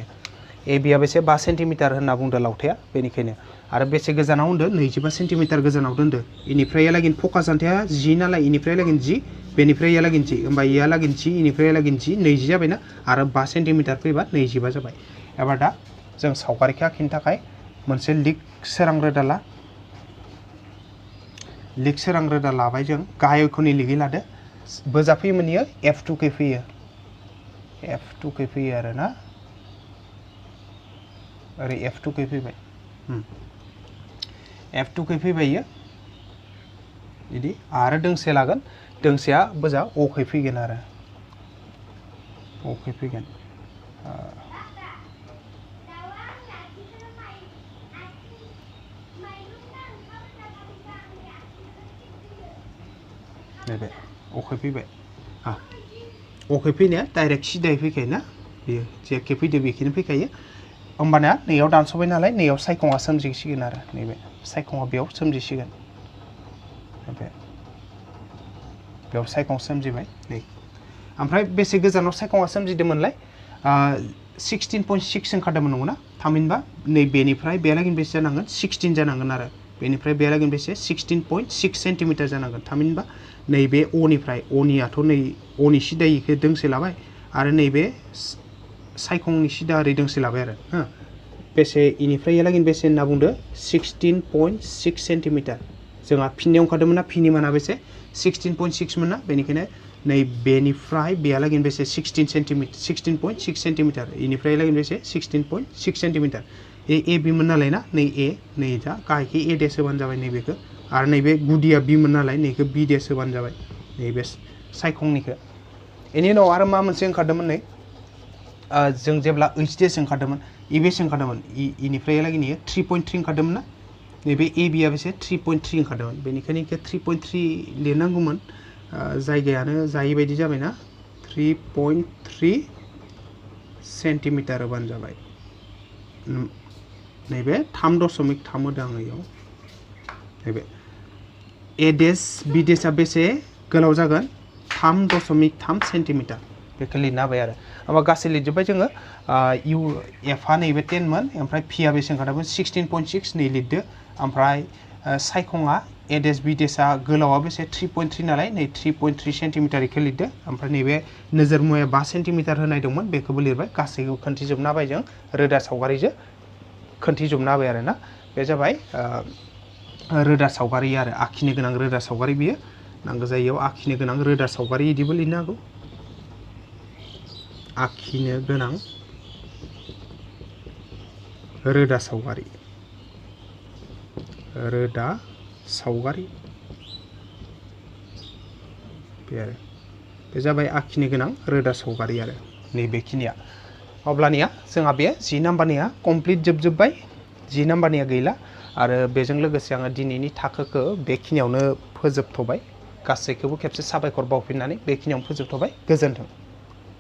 AB आ बेसे 5 सेन्टिमिटार होनना बुंदो लावथाया बेनिखायनो आरो बेसे गोजानाव होनदो 25 सेन्टिमिटार गोजानाव दोनदो इनिफ्राय लागै फकास जानथाया 10 नालाय इनिफ्राय लागै 10 बेनिफ्राय लागै 10 होमबा इया लागै 10 इनिफ्राय लागै 10 20 जाबायना आरो 5 सेन्टिमिटार फैबा 25 जाबाय एबार दा जों सावगारिखौ आखिनो थाखाय मोनसे लिक सोरां रोदा लाबाय जों गाहाय अक्षनि लिगै लादो बोजा फैयोमोन इयो F2 खै फैयो आरो ना ओरै F2 खै फैबाय F2 खै फैबाय इयो बिदि आरो दोंसे लागोन दोंसेया बोजा O खै फैगोन आरो O खै फैगोन नैबे O खै फैबाय O खै फैनाया डाइरेक्ट सिदायै फैखायो ना बेयो जेखे फैदो बेखिनो फैखायो होमबाना नैयाव दानसबाय नालाय नैयाव सायखङा सोमजिसिगोन आरो नैबे सायखङा बेयाव सोमजिसिगोन बेयाव सायखं सोमजिबाय नै ओमफ्राय बेसे गोजानाव सायखङा सोमजिदोंमोनलाय 16.6 ओंखारदोंमोन नंगौना थामहिनबा नै बेनिफ्राय बेहालागै बेसे जानांगोन 16 जानांगोन आरो बेनिफ्राय बेहालागै बेसे 16.6 सेन्टिमिटार जानांगोन थामहिनबा नैबे O'निफ्राय O'नियाथ' नै O'नि सिदायैखौ दोंसे लाबाय आरो नैबे सायखंनि सिदा ओरै दोंसे लाबाय आरो बेसे इनिफ्राय लागै बेसे होनना बुंदो 16.6 सेन्टिमिटार जोंहा फिननायाव ओंखारदोंमोन ना फिनि माना बेसे 16.6 मोन ना बेनिखायनो नै बेनिफ्राय बेहालागै बेसे 16.6 सेन्टिमिटार इनिफ्राय लागै बेसे 16.6 सेन्टिमिटार AB मोन नालाय ना नै A नै दा गाहायखै A देस होबानो जाबाय नैबेखौ आरो नैबे गुदिया B मोन नालाय नैखौ B देस होबानो जाबाय नैबे सायखंनिखौ बेनि उनाव आरो मा मोनसे ओंखारदोंमोन नै जों जेब्ला HDS ओंखारदोंमोन बेसे ओंखारदोंमोन इनिफ्राय लागै 3.3 ओंखारदोंमोन ना नैबे AB आ बेसे 3.3 ओंखारदोंमोन बेनिखायनो इखौ 3.3 लिरनांगौमोन जायगायानो जायै बायदि जाबायना 3.3 सेन्टिमिटार होबानो जाबाय नैबे 3.3 होदों आङो इयाव नैबे A देस B देसआ बेसे गोलाव जागोन 3.3 सेन्टिमिटार बेखौ लिरना होबाय आरो होमबा गासै लिरजोब्बाय जोङो F आ नैबे 10 मोन ओमफ्राय P आ बेसे ओंखारदोंमोन 16.6 नै लिरदो ओमफ्राय सायखङा A देस B देसआ गोलावा बेसे 3.3 नालाय नै 3.3 सेन्टिमिटार इखौ लिरदो ओमफ्राय नैबे नोजोर मुवाया 5 सेन्टिमिटार होनाय दंमोन बेखौबो लिरबाय गासैखौबो खोन्थिजोबना होबाय जों रोदा सावगारिजों खोन्थिजोबना होबाय आरो ना बे जाबाय रोदा सावगारि आरो आखिनो गोनां रोदा सावगारि बियो नांगौ जायो आखिनो गोनां रोदा सावगारि इदिबो लिरनो हागौ आखिनो गोनां रोदा सावगारि रोदा सावगारि बे आरो बे जाबाय आखिनो गोनां रोदा सावगारि आरो नैबेखिनिया अब्लानिया जोंहा बे 10 नाम्बारनिया कमप्लिट जोबजोब्बाय 10 नाम्बारनिया गैला आरो बेजों लोगोसे आङो दिनैनि थाखोखौ बेखिनियावनो फोजोबथ'बाय गासैखौबो खेबसे साबायखर बावफिननानै बेखिनियावनो फोजोबथ'बाय गोजोन्थों।